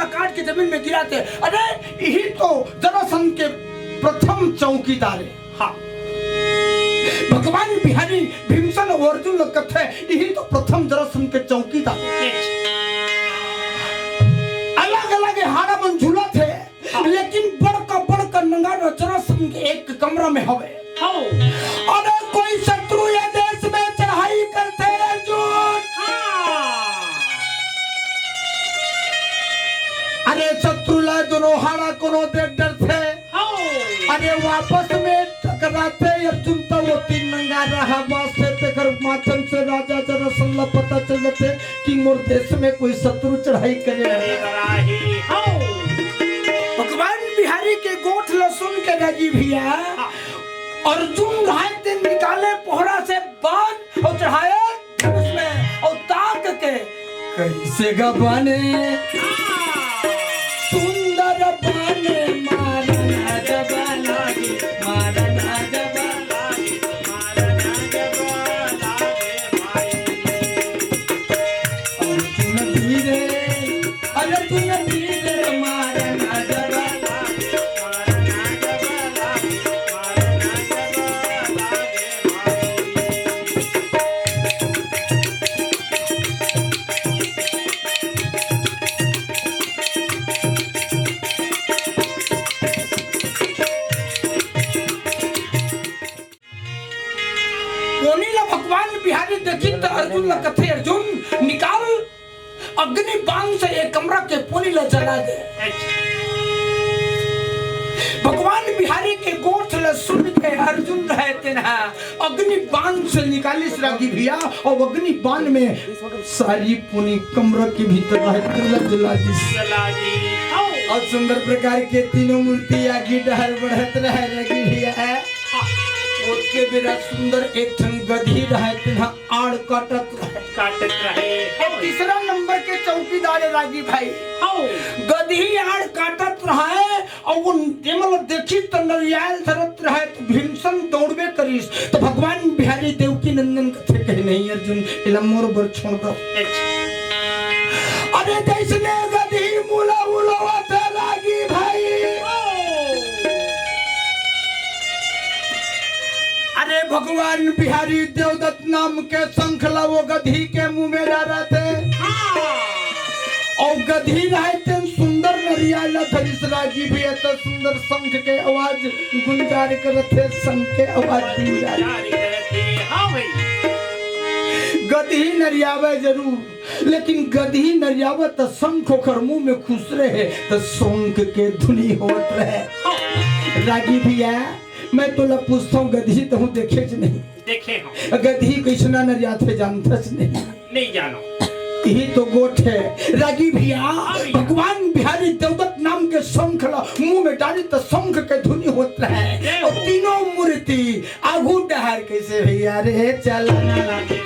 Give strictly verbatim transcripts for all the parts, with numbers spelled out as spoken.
काट के जमीन में गिराथे। अरे, यही तो जरासंध के प्रथम चौकीदार हे। हाँ। भगवान बिहारी भीमसेन अउ अर्जुन ल कथे, यही तो प्रथम जरासंध के चौकीदार। अलग-अलग हाड़ा मन झूलथे, हाँ। लेकिन बड़का-बड़का नंगारा जरासंध एक कमरा में हवे। हाँ। अरे, कोई शत्रु ये देश में चढ़ाई करथे अर्जुन। हाँ। अरे, शत्रु ला दोनों हाड़ा कोनो देख डरथे। हाँ। अरे, वापस में टकराथे अर्जुन, त वो तीन नंगारा ह बाजथे, तेकर माध्यम से राजा जरासंध ला पता चल जाथे कि मोर देश में कोई शत्रु चढ़ाई करे। करे बर आही। हाँ। भगवान बिहारी के गोठ ल सुन के रागी भैया, हाँ। अर्जुन घाय ते निकाले पोहरा से बाण अउ चढ़ाए धनुष में अउ ताक के, कइसे गा बाने सुंदर बाने मारना जब लागे, मारना जब लागे, मारना जब लागे भाई। अर्जुन धीरे, अर्जुन धीरे मारना जब लागे, मारना जब लागे, मारना जब लागे भाई। पोनी ला भगवान बिहारी देखिस त अर्जुन ला कथे, "अर्जुन, निकाल अग्नि बाण से ये कमरा के पोनी ला जला दे।" भगवान बिहारी के गोठ ला सुन के अर्जुन रहे तेन ह अग्नि बाण से निकालिस रागी भैया, अउ अग्नि बाण में सारी पोनी कमरा के भीतर रहे तेन ला जला दिस। जला दी। हाँ। अउ सुंदर प्रकार के तीनों मूर्ति आगी डहर बढ़त रहे रागी भैया। हाँ। ओतके बेरा सुंदर एक ठन गदही रहे तेन ह आड़ काटत रहे। काटत रहे। अउ तीसरा नंबर के चौकीदार रागी भाई। हाँ। गदही आड़ काटत रहे, अउ वो तेमन ल देखिस त नरियाय ल धरत रहे, त भीमसेन दउड़बे करिस, त भगवान बिहारी देवकी नंदन कथे, "कहे नहीं अर्जुन, एला मोर बर छोड़ दव।" अच्छा। अरे जइसने गदही मुला उलावत हे रागी भाई। अरे भगवान बिहारी देवदत्त नाम के शंख ला वो गदही के मुंह में डारत हे। हाँ। अउ गदही रहे तेन सुंदर नरियाय ल धरिस रागी भैया, त सुंदर शंख के आवाज गुंजार करत हे, शंख के आवाज गुंजार। हाँ भाई। गदही नरियावे जरूर, लेकिन गदही नरियावे त शंख ओकर मुंह में खुसरे हे, त शंख के धुनी होत रहे। हाँ। रागी भैया, मैं तोला पूछथंव, गदही तहूं देखेच नहीं। देखे हंव। गदही कइसना नरियाथे जानथस नहीं। नहीं जानो। यही तो गोठ हे। रागी भैया, हाँ भैया। भगवान बिहारी देवदत्त नाम के शंख ला मुंह में डारिस त शंख के धुनी होत रहे। जय हो। अउ तीनों मूर्ति आगू डहर कइसे भैया रे चलना लागे।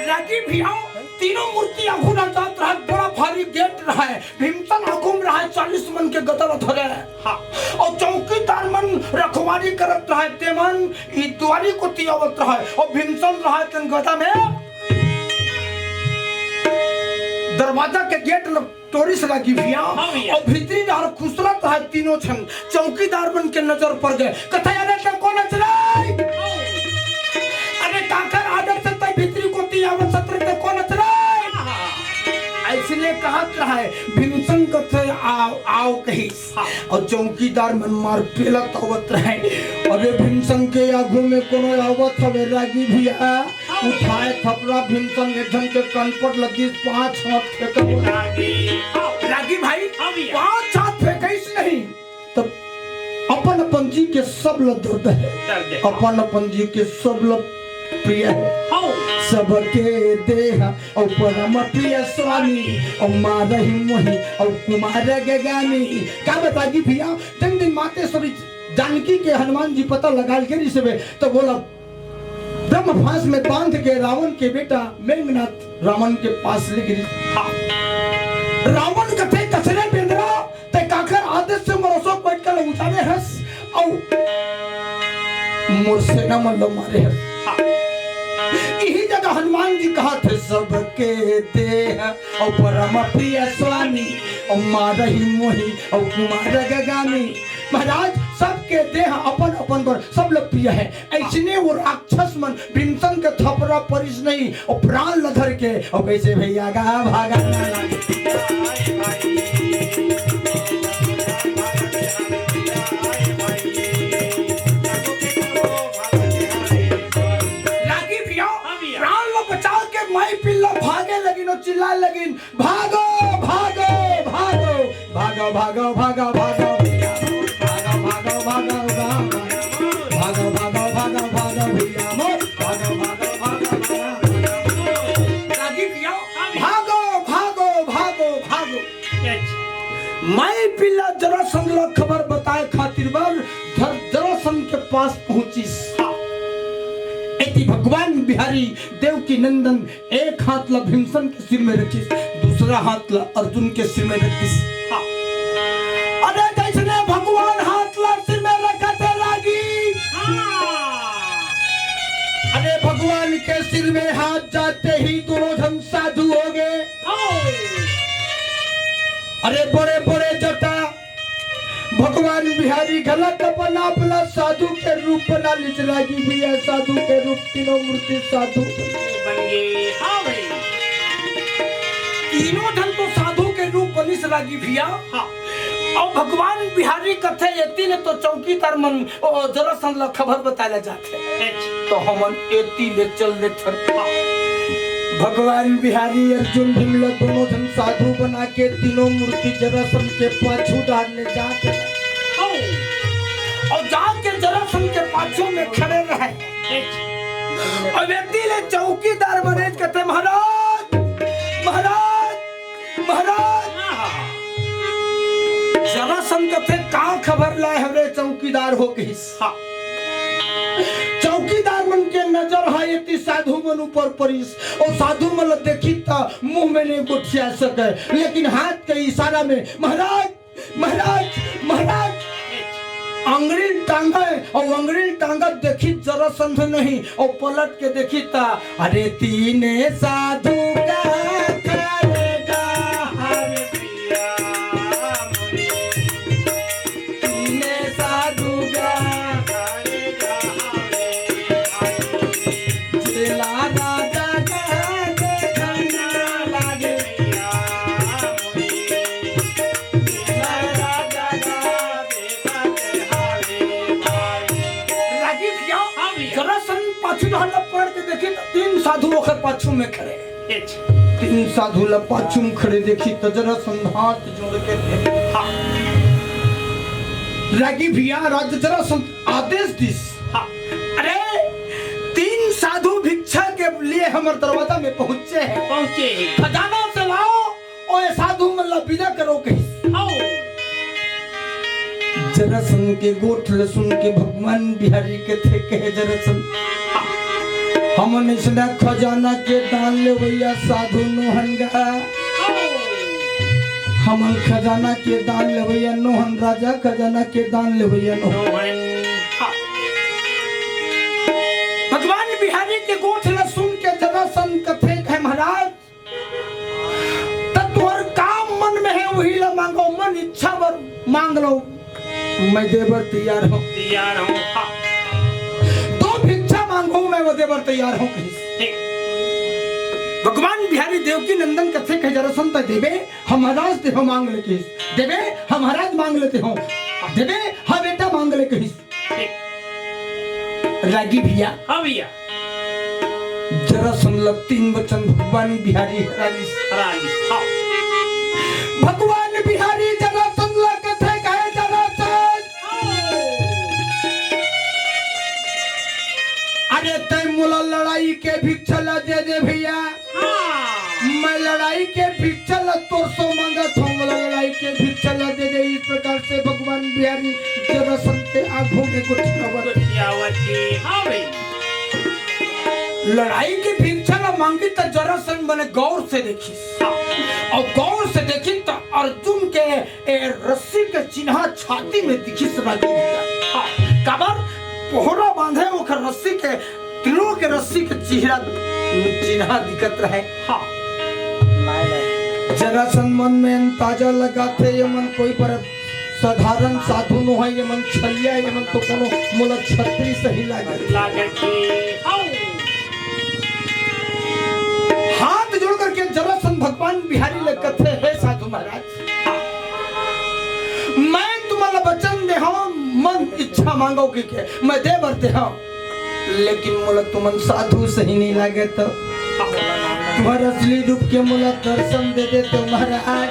रागी भैया, तीनों मूर्ति आगू डहर जात रहे, बड़ा भारी गेट रहे। भीमसेन आगू में रहे, चालीस मन के गदा ल धरे। हाँ। अउ चौकीदार मन रखवारी करत रहे, तेमन ई दुवारी कोती आवत रहे। अउ भीमसेन रहे तेन गदा में दरवाजा के गेट ल टोरिस रागी भैया। हाँ भैया। अउ भीतरी डहर खुसरत रहे तीनों झन। चौकीदार मन के नजर पड़ गे। कथे, "अरे ते कोन अच रे? अरे काकर आदर से ते भीतरी कोती आवत अच रे, ते कोन अच रे?" अइसने कहत रहे। भीमसेन कथे, "आव, आव," कहिस। हाँ। अउ चौकीदार मन मार पेलत आवत रहे। अरे भीमसेन के आगू में कोनो आवत हवे रागी भैया, उठाए थपरा भीमसेन एक झन के कनपट ल दिस, पांच हाथ फेंकत। रागी भाई, हाँ भैया। पांच हाथ फेंकइस नहीं, तब अपन अपन जी के सब ल दर्द हे। दर्द हे। अपन अपन जी के सब ल प्रिय हे। हाँ। सबके देह अउ परम प्रिय स्वामी, अउ मारहि मोहि अउ कुमार गगामी। का बताही भैया, जउन दिन मातेश्वरी जानकी के हनुमान जी पता लगाय ल गे रिहिस हवे, त ओला ब्रह्म फांस में बांध के रावण के बेटा मेघनाथ रावण के पास ले गे रिहिस। हाँ। रावण कथे, "कस रे बेंदरा, ते काकर आदेश से मोर अशोक वाटिका ल उजारे हस?" अउ मोर सेना मन ल मारे हवे। हाँ। इही जगह हनुमान जी कहत हे, "सबके देह अउ परम प्रिय स्वामी, अउ मारही मोहि अउ कुमार गगामी।" महाराज, सबके देह अपन अपन बर सब ल प्रिय हे। अइसने वो राक्षस मन भीमसन के थपरा परिस नहीं, अउ प्राण ल धर के, अउ कइसे भैया गा भागा ना लागे। रागी भैया, हाँ भैया। प्राण ल बचा के माई पिल्ला भागे लगिन अउ चिल्लाए लगिन, "भागो, भागो, भागो, भागो, भागो, भागो, भागो, भागो, भागो, भागो, भागो, भागो, भागो, भागो, भागो, भागो, भैया मोर, भागो, भागो, भागो, भागो।" रागी भैया, हाँ भैया। भागो, भागो, भागो, भागो। अच्छा। माई पिल्ला जरासंध ल खबर बताए खातिर बर धर-, जरासंध के पास पहुंचिस। हाँ। एती भगवान बिहारी देवकी नंदन एक हाथ ल भीमसन के सिर में रखिस, दूसरा हाथ ल अर्जुन के सिर में रखिस। हाँ। अरे जइसने भगवान हाथ ल सिर में रखत हे रागी। हाँ। अरे भगवान के सिर में हाथ जाते ही दोनों झन साधु हो गे। हाँ। अरे बड़े बड़े जटा भगवान बिहारी घलक अपन आप ला साधु के रूप बना लिस रागी भैया, साधु के रूप, तीनों मूर्ति साधु बन गे। हाँ भाई, तीनों झन तो साधु के रूप बनिस रागी भैया। हाँ। अउ भगवान बिहारी कथे, एती ले तो चौकीदार मन ओ जरासंध ला खबर बताए ला जाथे। अच्छा। तो हमन एती ले चल देथन। हाँ। भगवान बिहारी अर्जुन भीम ल दोनों झन साधु बना के तीनों मूर्ति जरासंध के पाछू डार ले जात हे। हाँ। अउ जाके जरासंध के पाछू में खड़े रहे। अच्छा। अउ एती ले चौकीदार मन कथे, "महाराज, महाराज, महाराज।" हाँ। जरासंध कथे, "का खबर लाए हव रे चौकीदार?" हो कहिस। हाँ। चौकीदार मन के नजर हा एती साधु मन ऊपर परिस, अउ साधु मन ल देखिस त मुंह में नहीं गोठिया सके, लेकिन हाथ के इशारा में, "महाराज, महाराज, महाराज।" अंगड़ी ल टांगे, अउ अंगड़ी ल टांगत देखिस जरासंध नहीं, अउ पलट के देखिस त, अरे तीने साधु का करेगा हर तीने साधु गा, जेला राजा गा, देखना लागे। जेला राजा गा, देखत हावे भाई। रागी भैया, हाँ भैया। जरासंध पाछू डहर ल पलट के देखिस त तीन साधु ओकर पाछू में खड़े। अच्छा। तीन साधु ल पाछू में खड़े देखिस त जरासंध हाथ जोड़ के हाँ। रागी भैया, राजा जरासंध आदेश दिस। हाँ। अरे, तीन साधु भिक्षा के लिए हमर दरवाजा में पहुंचे हे। पहुंचे हे। खजाना से लाओ, अउ ए साधु मन ला विदा करो कहिस। आओ। जरासंध के गोठ ल सुन के भगवान बिहारी कथे, कहे जरासंध, हमन अइसना खजाना के दान लेवइया साधु नोहन गा। हमन खजाना के दान लेवइया नोहन राजा, खजाना के दान लेवइया नोहन। नोहन। हाँ। भगवान बिहारी के गोठ ल सुन के जरासंध कथे, कहे, महाराज, त तोर का मन में हे, उही ला मांगो, मन इच्छा बर मांग लो, मैं दे बर तैयार हूँ। तैयार हूँ, हाँ। जो भिक्षा मांगो, मैं वो दे बर तैयार हूँ, कहिस। ठीक। भगवान बिहारी देवकी नंदन कथे, कहे, जरासंध, देबे, हम महाराज ते हो मांग ले, कहिस। देबे, हम महाराज मांग लेते हो। देबे, हाँ बेटा, मांग ले, कहिस। रागी भैया। हाँ भैया। जरासंध ल तीन वचन भगवान बिहारी हरालिस। हरालिस, हाँ। भगवान बिहारी जरासंध ल कथे, कहे जरासंध। हाँ। अरे तैं मोला लड़ाई के भिक्षा ल दे दे भैया। हाँ। मैं लड़ाई के भिक्षा ल तोर से मांगत हूँ, मोला लड़ाई के भिक्षा ल दे दे। इस प्रकार से भगवान बिहारी जरासंध के आगू में गोठियावत। गोठियावत हे। हाँ भाई। लड़ाई के भिक्षा ल मांगिस त जरासंध बने गौर से देखिस। हाँ। अउ गौर से देखिस त अर्जुन के ए रस्सी के चिन्हा छाती में दिखिस रागी भैया। हाँ। काबर? कोहरा बांधे, ओकर रस्सी के, तीनों के रस्सी के चेहरा चिन्हा दिखत रहे। हाँ। जरासंध मन में अंदाजा लगाथे, ये मन कोई पर साधारण साधु नो है, ये मन छलिया, ये मन तो कोनो मोला छत्री सही लागे। लागत हे। हाँ। हाथ जोड़ करके जरासंध भगवान बिहारी ले कथे, "हे साधु महाराज, मैं तुमन ला वचन दे हवं, मन इच्छा मांगो कहिके, मैं दे बर दे हवं, लेकिन मोला तुमन साधु सही नहीं लागे, तो तुम्हर असली रूप के मोला दर्शन दे दे तो महाराज,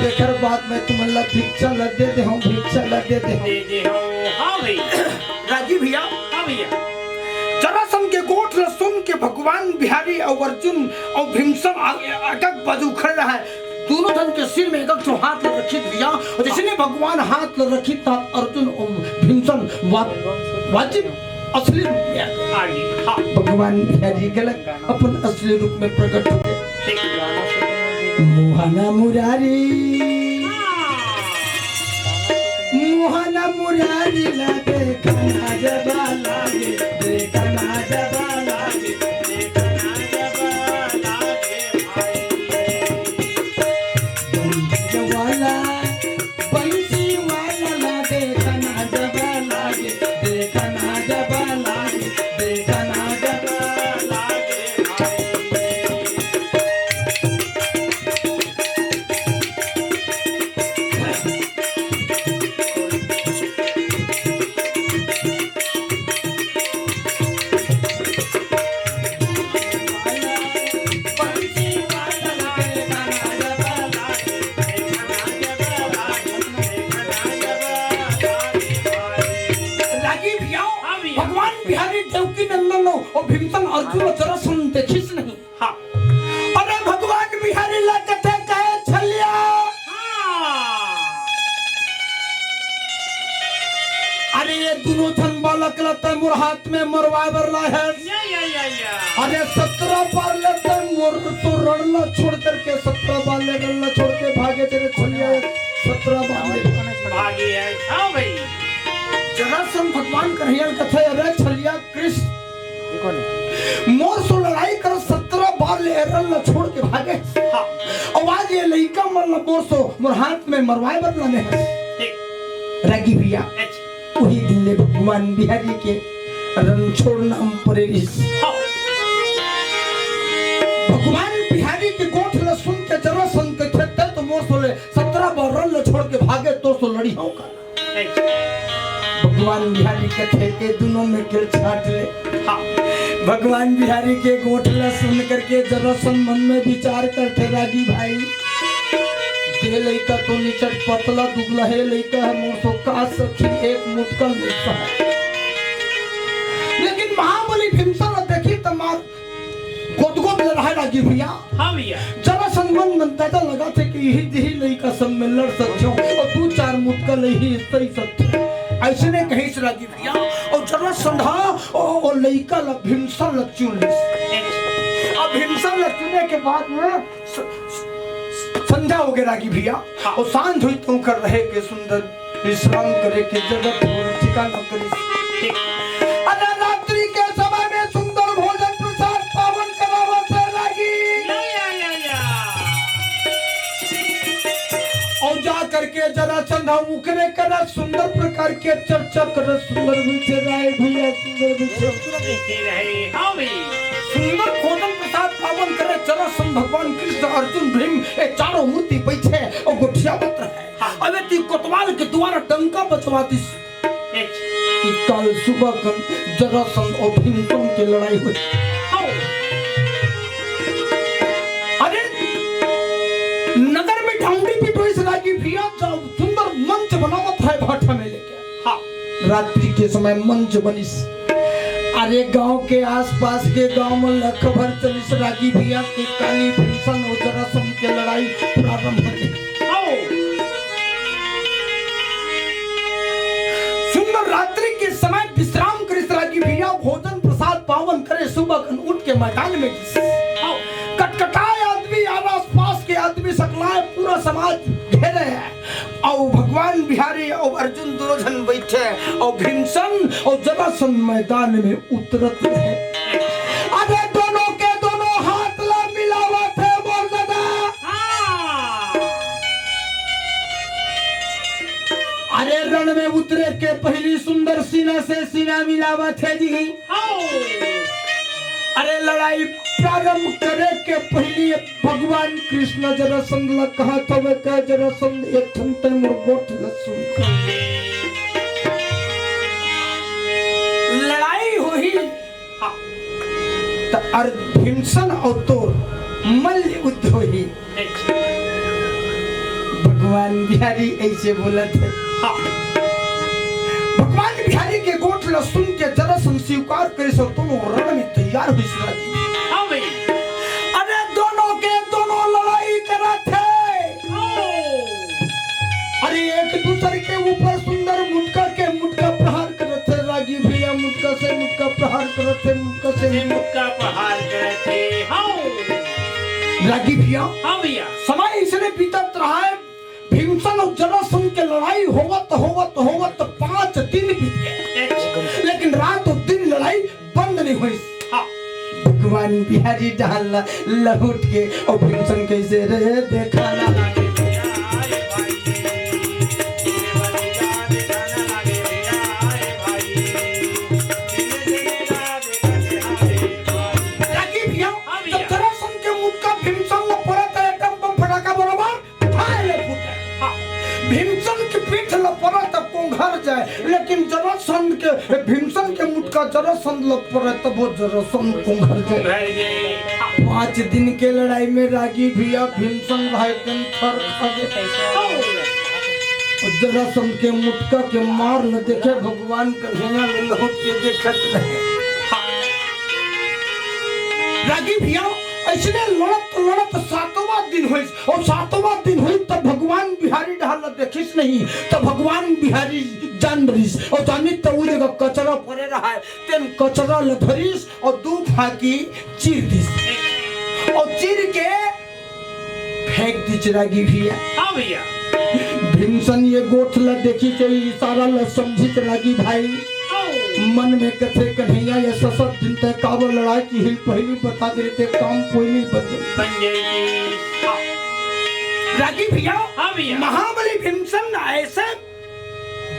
तेकर बाद मैं तुमन ला भिक्षा ला दे दे हवं, भिक्षा ला दे दे हवं।" दे दे हवं। हाँ भैया। रागी भैया। हाँ भैया। जरासंध के गोठ ला सुन के भगवान बिहारी अउ अर्जुन अउ भीमसेन आ-, एक एक बाजू खड़े रहे। दोनों झन के सिर में एक एक ठो हाथ ला रखिस भैया, अउ जइसने भगवान हाथ ला रखिस, त अर्जुन अउ भीमसेन वा-, वाजिब असली रूप में आ गे। आ गे, हाँ। भगवान बिहारी घलो अपन असली रूप में प्रकट हो गे। ठीक। मोहन मुरारी, हाँ। मोहन मुरारी ला देखना जब लागे, देखना जब लागे, देखना जब लागे भाई। बंसी वाला, बंसी वाला ला देखना जब लागे, देखना जब लागे, देखना जब लागे भाई। रागी भैया, हाँ भैया। भगवान बिहारी देवकी नंदन अउ भीमसेन अर्जुन अउ जरासंध देखिस नहीं। हाँ। अरे भगवान बिहारी ला कथे कहे छलिया। हाँ। अरे ये दोनों झन बालक ला तैं मोर हाथ में मरवाए बर लाए हस। या, या, या, या। अरे सतरा बार ले तैं मोर तो रण ला छोड़ करके, सतरा बार ले रण ला छोड़ के भागे तेरे छलिया, सतरा बार ले। भागे है। हाँ भाई। जरासंध भगवान कन्हैया ल कथे, अरे छलिया कृष्ण, मोर सो लड़ाई कर सतरा बार ले रण ला छोड़ के भागे। हाँ। अउ आज ये लइका मन ला मोर सो मोर हाथ में मरवाए बर लाने हस। ठीक। रागी भैया, अच्छा। उही दिन ले भगवान बिहारी के रण छोड़ना परे रिहिस। हाँ। भगवान बिहारी के गोठ ला सुन के जरासंध कथे, तैं तो मोर सो ले सतरा बार रण ला छोड़ के भागे, तोर सो लड़ी हंव का? भगवान बिहारी कथे, ए दोनों में के छांट ले। हाँ। भगवान बिहारी के गोठ ला सुन करके जरासंध मन में विचार करथे, रागी भाई, ये लइका तो निचट पतला दुबला हे, लइका हे मोर सो का सखी एक मुटका लइका हे। लेकिन महाबली भीमसेन ला देखिस त मार गोद-गोद लड़ाए रागी भैया। हाँ भैया। जरासंध मन में अंदाजा लगाथे कि इही दिही लइका संग में लड़ सकथे अउ दू चार मुटका ले ही सही सकथे। अइसने कहिस रागी भैया अउ जरासंध ह ओ, ओ लइका ला भीमसेन ला चुन लिस। अब भीमसेन ला चुने के बाद में स-, स-, संझा हो गे रागी भैया। हाँ। अउ सांझ होइस त ओकर रहे के सुंदर विश्राम करे के जगह पूरा ठिकाना करिस। अरे रात्रि के समय में सुंदर भोजन प्रसाद पावन करावत हे रागी। या, या, या, या। अउ जा करके जरासंध ह उकरे करा सुंदर प्रकार के चर्चा करत सुंदर बइठे रहे भैया, सुंदर बइठे। बइठे रहे, हाँ भाई। सुंदर भोजन प्रसाद पावन करे जरासंध भगवान कृष्ण अर्जुन भीम ए चारों मूर्ति बइठे अउ गोठियावत रहे। हाँ। अबे ती कोतवाल के दुवारा डंका बजवा दिस। एक। कि काल सुबह कन जरासंध अउ भीमसेन के लड़ाई होही। हाँ। अरे, नगर में डांडी पिटोइस रागी भैया, जब सुंदर मंच बनावत हे भाठा में लेके। हाँ। रात्रि के समय मंच बनिस। अरे गांव के आसपास के गांव में ल खबर चलिस रागी भैया के काली भीमसेन अउ जरासंध के लड़ाई प्रारंभ होगे। आओ। सुंदर रात्रि के समय विश्राम करिस रागी भैया, भोजन प्रसाद पावन करे, सुबह कन उठ के मैदान में गिस। आओ। कटकटाए आदमी अउ आसपास के आदमी सकलाए, पूरा समाज घेरे हे। अउ भगवान बिहारी अउ अर्जुन दूनों झन बइठे अउ भीमसन अउ जरासंध मैदान में उतरत रहे। अरे दोनों के दोनों हाथ ला मिलावत हे मोर दादा। हाँ। अरे रण में उतरे के पहिली सुंदर सीना से सीना मिलावत हे जी। हाँ। अरे लड़ाई प्रारंभ करे के पहिली भगवान कृष्ण जरासंध ला कहत हवे का, "जरासंध, एक ठन तैं मोर गोठ ला सुन।" लड़ाई होही, हाँ। त अर भीमसन अउ तोर मल्ल युद्ध होही। भगवान बिहारी अइसे बोलत हे। हाँ। भगवान बिहारी के गोठ ला सुन के जरासंध स्वीकार करिस अउ दोनों रण में तैयार होइस रागी। हाँ भई। अरे दोनों के दोनों लड़ाई करत हे। ओ। अरे एक दूसर के ऊपर सुंदर मुटका के मुटका प्रहार करत हे रागी भैया, मुटका से मुटका प्रहार करत हे, मुटका से से मुटका प्रहार करत हे। हाँ। रागी भैया। हाँ भैया। समय इसने बीतत रहा है, भीमसन अउ जरासंध के लड़ाई होवत, होवत, होवत पाँच दिन बीत गए। अच्छा। लेकिन रात अउ दिन लड़ाई बंद नहीं होइस। हाँ। भगवान बिहारी डहर ला लहुट के अउ भीमसन कइसे रे देखा ना। रागी भैया, हाँ भैया। जब जरासंध के मुटका भीमसन ला परत हे, एकदम बम फटाका बरोबर, भाई ले फूटे। हाँ। भीमसन के पीठ ला परत हे, कोंघर जाए, लेकिन जरासंध के, भीमसन के मुटका जरासंध ला परत हे, वो जरासंध कोंघर जाए। कोंघर जाए। पाँच दिन के लड़ाई में रागी भैया भीमसन भाई दिन थर खा गए। हाँ। अउ जरासंध के मुटका के मार ल देखे भगवान कन्हैया ल लहुट के देखत रहे। रागी भैया, अइसने लड़त लड़त सातवां दिन होइस, अउ सातवां दिन होइस त भगवान बिहारी डहर ल देखिस नहीं, त भगवान बिहारी जान रहिस, अउ जानिस त उ जगह कचरा परे रहय, तेन कचरा ल धरिस अउ दू फाकी चीर दिस, अउ चीर के फेंक दिस रागी भैया। हाँ भैया। भीमसन ये गोठ ला देखिस, इशारा ला समझिस रागी भाई। हाँ। मन में कथे, "कन्हैया, ये ससत दिन तय काबर लड़ाई की हिल पहली बता दे, ते काम कोई नहीं बदल।" बन जाएगी। हाँ। रागी भैया, हाँ भैया। महाबली भीमसन ऐसे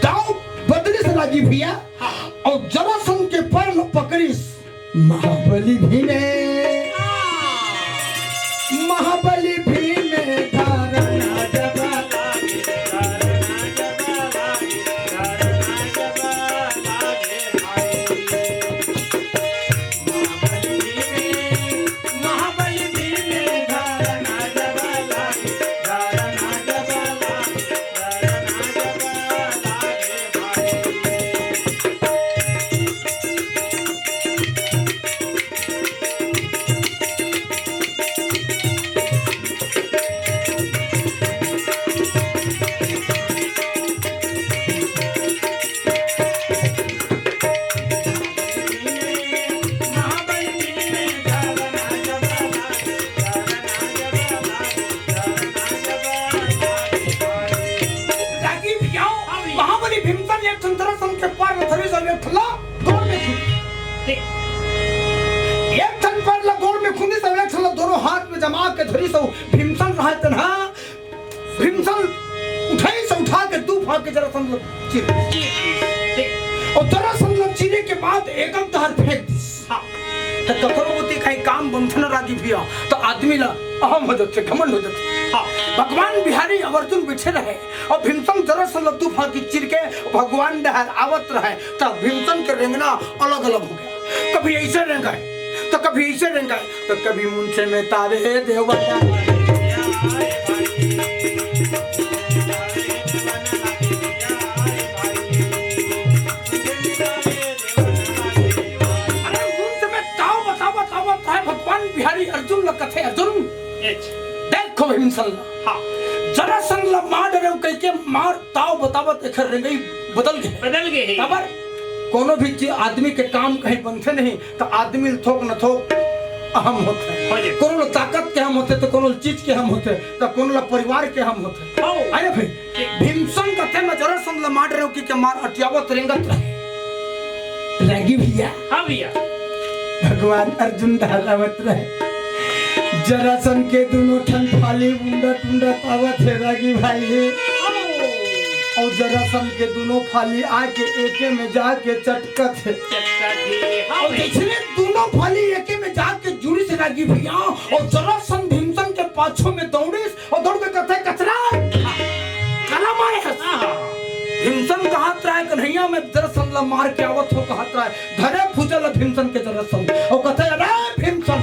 दांव बदलिस रागी भैया, हाँ। अउ जरासंध के पैर ला पकड़िस। महाबली भीमे, महाबली भीमे धारणा जब लागे, धारणा जब लागे, धारणा जब लागे भाई। महाबली भीमे, महाबली भीमे धारणा जब लागे, धारणा जब लागे, धारणा जब लागे भाई। रागी भैया, हाँ भैया। महाबली भीमसन एक ठन जरासंध के पैर ल धरिस अउ एक ठन ला गोड़ में खुंदिस। ठीक। एक ठन पैर ला गोड़ में खुंदिस अउ एक ठन ला दोनों हाथ में जमा के धरिस अउ भीमसन रहय तेन ह, भीमसन उठाइस अउ उठा के दू फांकी जरासंध ल चीर दिस। ठीक। अउ जरासंध ल चीरे के बाद एकदम डहर फेंक दिस। हाँ। त ककरो बुती कहीं काम बनथे न रागी भैया, त आदमी ला अहम हो जाथे, घमंड हो जाथे। हाँ, भगवान बिहारी अउ अर्जुन बइठे रहय, अउ भीमसन जरासंध ल दू फांकी चीर के भगवान डहर आवत रहय, त भीमसन के रेंगना अलग-अलग हो गय। कभी अइसे रेंगय, त कभी अइसे रेंगय, त कभी मुंछे में तारे देवता। अरे मुंछ में ताव बतावत, बतावत हे भगवान बिहारी अर्जुन ल कथे, "अर्जुन, देखो भीमसन ल, हाँ। जरासंध ल मार डरेव कहिके मार ताव बतावत एखर रेंगई बदल गे।" बदल गे हे। काबर? कोनो भी चीज आदमी के काम कहीं बनथे नहीं, त आदमी ल थोक न थोक अहम होथे। हाँ जी। कोनो ला ताकत के अहम होथे, त कोनो ला चीज के अहम होथे, त कोनो ला परिवार के अहम होथे। हाँ। अरे भाई, भीमसन कथे, मैं जरासंध ला मार रहेंव कहिके मार अटियावत रेंगत रहे। रागी भैया। हाँ भैया। भगवान अर्जुन डहर आवत रहे। जरासंध के दूनों ठन फाली उंडत उंडत आवत हे रागी भाई। हाँ। अउ जरासंध के दूनों फाली आके एके में जाके चटकत हे। चटकत हे, हाँ अउ भाई। जइसने दूनों फाली एके में जाके जुड़िस रागी भैया, अउ जरासंध भीमसन के पाछू में दौड़िस, अउ दौड़ के कथे, "कचरा, काला मारे हस?" हाँ। भीमसन कहत रहे, "कन्हैया, मैं जरासंध ला मार के आवत हों," कहत रहे। धरे भुजा ला भीमसन के जरासंध, अउ कथे, "अरे भीमसन,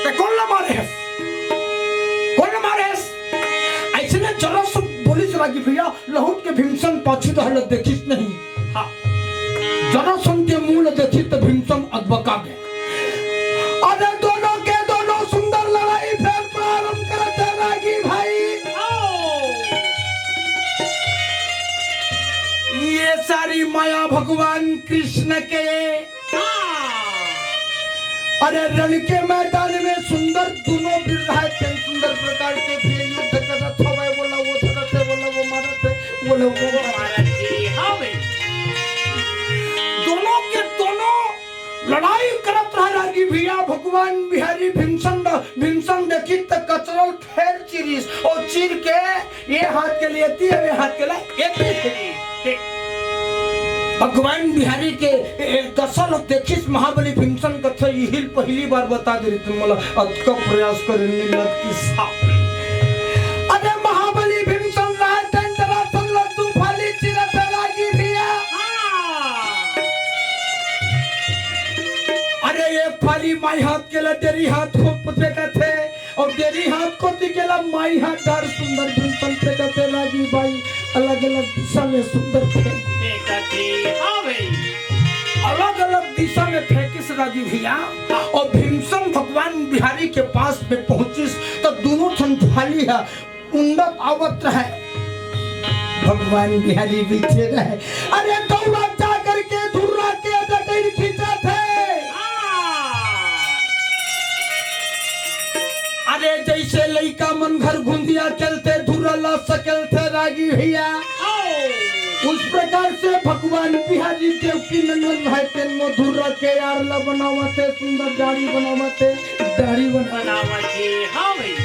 तैं कोन ला मारे हस? कोन ला मारे हस?" अइसने जरासंध बोलिस रागी भैया, लहुट के भीमसन पाछू डहर ला देखिस नहीं। हाँ। जरासंध के मुंह ला देखिस त भीमसन अकबका गे। अरे दूनों के दूनों सुंदर लड़ाई फेर प्रारंभ करत हे रागी भाई। ये सारी माया भगवान कृष्ण के। हाँ। अरे रण के मैदान में सुंदर दूनों वीर रहे, तेन सुंदर प्रकार के फिर युद्ध करत हवय, वो ला वो धरत हे, वो ला वो मारत हे, वो ला वो मारत हे। हाँ भाई। दूनों के दूनों लड़ाई करत रहे रागी भैया। भगवान बिहारी भीमसन द-, भीमसन देखिस त कचरा ल फेर चीरिस, अउ चीर के ये हाथ के लिए एती, ये हाथ के लिए एती। भगवान बिहारी के ए, ए, दसा ल देखिस महाबली भीमसन कथे, इही ल पहिली बार बता दे रहितेंव त मोला अतका प्रयास करे नइ लगतिस। अरे महाबली भीमसन राय तेन जरासंध ल दू फाली चीरत हे रागी भैया। हाँ। अरे एक फाली माई हाथ के ला डेरी हाथ को फेंकत हे, अउ डेरी हाथ कोती के ला माई हाथ डार सुंदर भीमसन फेंकत हे रागी भाई, अलग-अलग दिशा में सुंदर फेंक। फेंकत हे, हाँ भाई। अलग-अलग दिशा में फेंकिस रागी भैया, अउ भीमसन भगवान बिहारी के पास में पहुंचिस, त दूनों ठन फाली ह उंडत आवत रहे। भगवान बिहारी बइठे रहे। अरे दौड़त जा करके धुर्रा के डटैर खींचत हे। अरे जइसे लइका मन घर घुंधिया खेलथे, धुर्रा ला सकेलथे रागी भैया, उस प्रकार से भगवान बिहारी देवकी नंदन भाई तेन मो धुर्रा के यार ला बनावत हे, सुंदर दाढ़ी बनावत हे, दाढ़ी बना बनावत हे। हाँ भाई।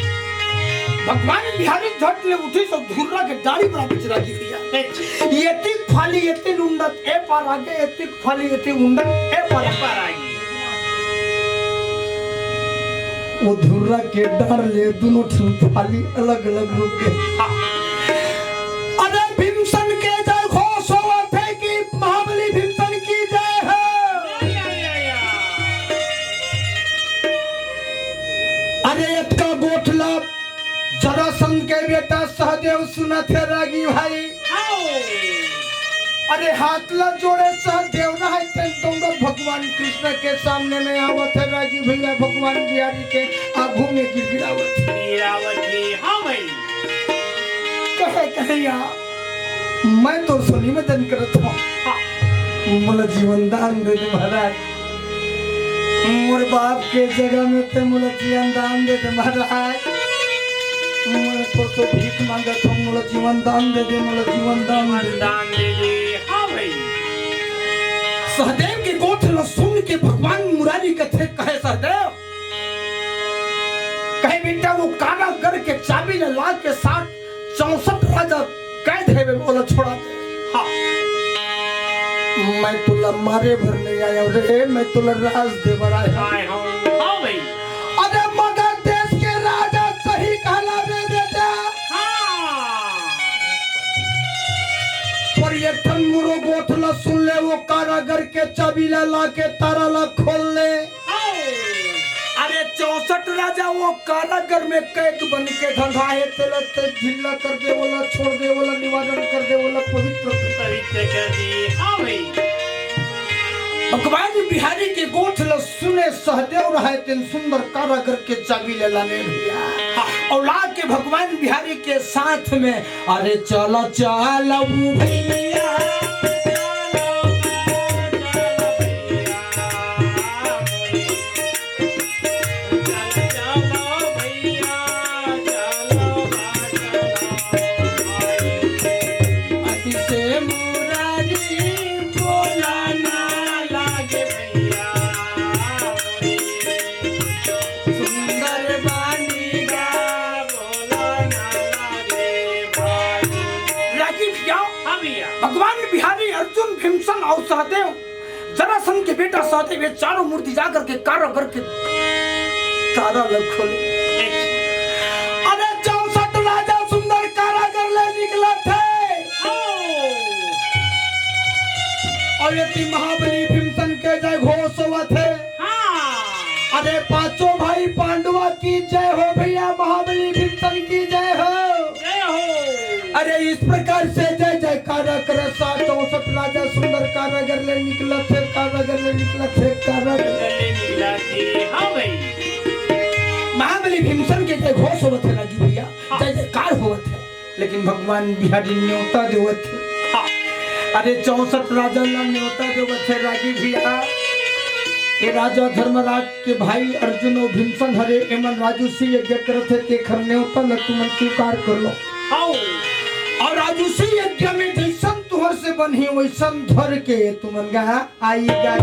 भगवान बिहारी झट ले उठिस अउ धुर्रा के दाढ़ी बनावत हे रागी भैया। अच्छा। एतिक फाली एतिक उंडत ए पार आगे, एतिक फाली एतिक उंडत ए पार ए पार आगे। वो धुर्रा के डार ले दूनों ठन फाली अलग-अलग रूप के। हाँ। अरे भीमसन के जय घोष होवत हे कि महाबली भीमसन की जय हो। या, या, या। अरे एतका गोठ ला जरासंध के बेटा सहदेव सुनत हे रागी भाई। अरे हाथ ला जोड़े सहदेव रहय, तेन दौड़त भगवान कृष्ण के सामने में आवत हे रागी भैया, भगवान बिहारी के आगू में गिड़गिड़ावत हे। गिड़गिड़ावत हे, हाँ भाई। कहे, कहे या, मैं तोर सोनी में दन करत हूँ। हाँ। मोला जीवन दान दे दे महाराज। मोर बाप के जगह में ते मोला जीवन दान दे दे महाराज। मैं तो, तो भीख मांगत हूँ, मोला जीवन दान दे दे, मोला जीवन दान दे दे। दान दे दे। हाँ भाई। सहदेव के गोठ ल सुन के भगवान मुरारी कथे, कहे सहदेव, कहे बेटा वो कारागर के चाबी ल ला के साथ चौसठ राजा कैद हे बे, ओला छोड़ा दे। हाँ। मैं तोला मारे भर नहीं आया रे, मैं तोला राज दे बर आया हूँ। आए हो। हाँ भाई। अरे मगध देश के राजा सही कहला रे बेटा। हाँ। पर ये ठन मोरो गोठ ल सुन ले, वो कारागर के चाबी ला, ला के तारा ला खोल ले। अरे चौसठ राजा वो कारागर में कैद बन के धंधा हे, तेला ते ढीला कर दे, ओला छोड़ दे, ओला निवारण कर दे, ओला पवित्र कर दे। पवित्र कर दे। हाँ भाई। भगवान बिहारी के गोठ ल सुने सहदेव रहय, तेन सुंदर कारागर के चाबी ले लाने भैया। हाँ। अउ ला के भगवान बिहारी के साथ में, अरे चला चला वो भैया। भीमसेन अउ सहदेव, जरासंध के बेटा सहदेव, ये चारों मूर्ति जाकर के कारागर के ताला ल खोले। अरे चौसठ राजा सुंदर कारागर ले निकलत हे। अउ एती महाबली भीमसेन के जय घोष होवत हे। अरे पांचों भाई पांडवा की जय हो भैया, महाबली भीमसेन की जय हो। जय हो। अरे इस प्रकार से जय जयकार करत साथ चौसठ राजा सुंदर कारागर ले निकलत हे, कारागर ले निकलत हे, कारागर। ले निकलत हे, हाँ भाई। महाबली भीमसेन के जय घोष होवत हे रागी भैया, हाँ। जय जयकार होवत हे। लेकिन भगवान बिहारी नेवता देवत हे। हाँ। अरे चौसठ राजा ला नेवता देवत हे रागी भैया। ये राजा धर्मराज के भाई अर्जुन अउ भीमसेन हरे, एमन राजसूय यज्ञ करत हे, तेखर नेवता ला तुमन स्वीकार कर लो। हाँ। अउ राजसूय यज्ञ में जइसन तुंहर से बनही वइसन धर के तुमन गा आई गा।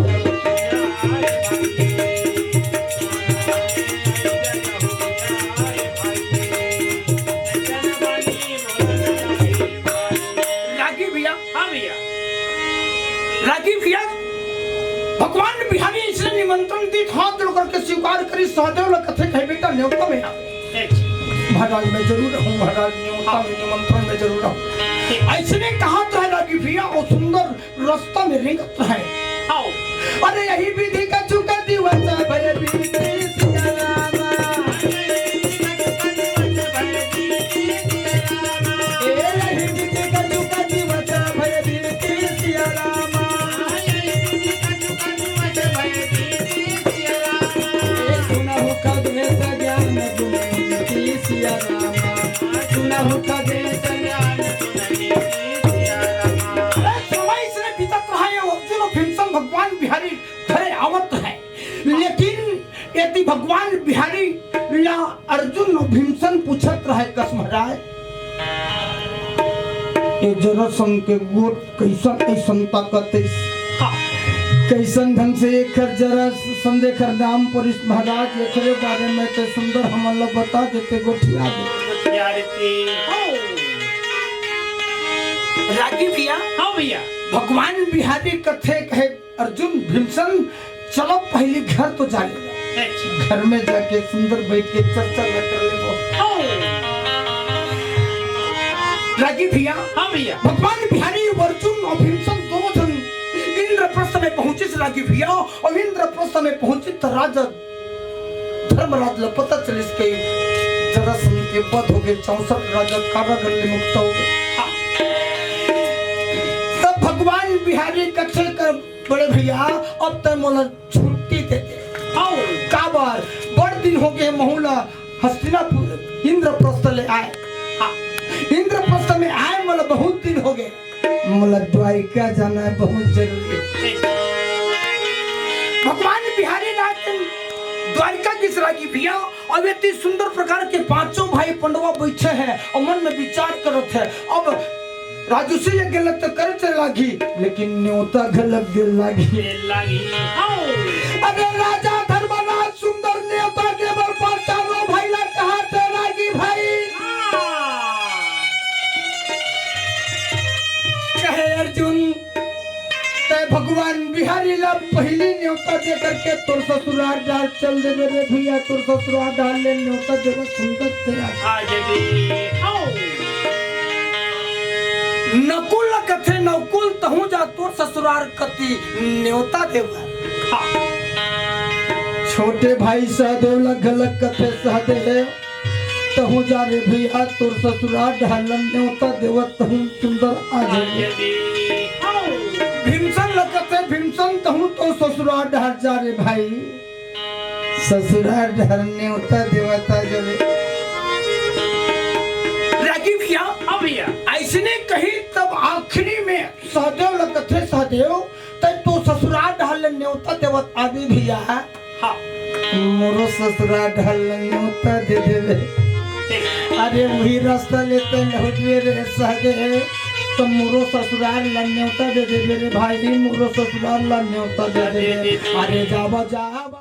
रागी भैया। हाँ भैया। रागी भैया, भगवान बिहारी अइसने निमंत्रण दीस, हाथ जोड़ करके स्वीकार करिस, सहदेव ला कथे कहे बेटा नेवता में आ। महाराज मैं जरूर आहूं, महाराज नेवता में निमंत्रण में जरूर आहूं। अइसने कहत हे रागी भैया अउ सुंदर रस्ता में रेंगत हे। हाँ। अरे यही विधि का चुका दिवस भय बीती सिया रामा। ए यही विधि का चुका दिवस भय बीती सिया रामा। ए सुनहु खगेश ज्ञान गुण नीति सिया रामा। सुनहु खगेश ज्ञान गुण नीति सिया रामा। अरे समय अइसने बीतत रहा हे, अर्जुन अउ भीमसेन भगवान बिहारी घरे आवत हे, लेकिन एती भगवान बिहारी ला अर्जुन अउ भीमसेन पूछत रहे कस महाराज, ये जरासंध के गोठ कइसन अइसन ताकत हे? हाँ। कइसन ढंग से एखर जरासंध एखर नाम परिस महाराज, एखरे बारे में ते सुंदर हमन ला बता देते, गोठिया देते। गोठिया देते। हाँ। रागी भैया। हाँ भैया। भगवान बिहारी कथे कहे अर्जुन, भीमसेन, चलो पहिली घर तो जा लेबो। अच्छा। घर में जाके सुंदर बइठ के चर्चा न कर लेबो। हाँ। रागी भैया। हाँ भैया। भगवान बिहारी, अर्जुन अउ भीमसेन दोनों झन इंद्रप्रस्थ में पहुंचिस रागी भैया, अउ इंद्रप्रस्थ में पहुंचिस त राजा धर्मराज ल पता चलिस के जरासंध के वध होगे, चौसठ राजा कारागर ले मुक्त होगे। हाँ। तब भगवान बिहारी कथे कर बड़े भैया, अब तैं मोला छुट्टी दे दे। हाँ। काबर? बड़ दिन होगे महूं ला हस्तिनापुर इंद्रप्रस्थ ले आए। हाँ। इंद्रप्रस्थ में आए मोला बहुत दिन होगे। मोला द्वारिका जाना हे, बहुत जरूरी हे। भगवान बिहारी नाथ द्वारिका गिस रागी भैया, अउ एती सुंदर प्रकार के पांचों भाई पंडवा बइठे हे अउ मन में विचार करत हे। अब राजसूय यज्ञ ल त करे ल लागही, लेकिन नेवता घलक दे ल लागही। दे ल लागही। हाँ। अरे राजा धर्मराज सुंदर नेवता दे बर परचारो भाई ला कहत हे रागी भाई। हाँ। कहे अर्जुन, तैं भगवान बिहारी ला पहिली नेवता दे करके तोर ससुरार डहर चल देबे रे भैया, तोर ससुरार डहर ले नेवता देवत सुंदर तें आ। आ जाबे। हाँ। नकुल ल कथे, नकुल तहूं जा तोर ससुरार कती नेवता देवत। हाँ। छोटे भाई सहदेव ल घलक कथे, सहदेव तहूं जा रे भैया, तोर ससुरार डहर ल नेवता देवत तहूं सुंदर आ जाबे। भीमसेन ल कथे, भीमसेन तहूं तोर ससुरार डहर जा रे भाई, ससुरार डहर नेवता देवत आ जाबे। रागी भैया। हाँ भैया। अइसने कही तब आखिरी में सहदेव ल कथे, सहदेव तैं तोर ससुरार डहर ले नेवता देवत आबे भैया। हाँ। मोरो ससुरार डहर ले नेवता दे देबे। अरे उही रस्ता ले तैं लहुटबे रे सहदेव, त मोरो ससुरार ल नेवता दे देबे रे भाई, मोरो ससुरार ल नेवता दे देबे। अरे जाबो जाबो।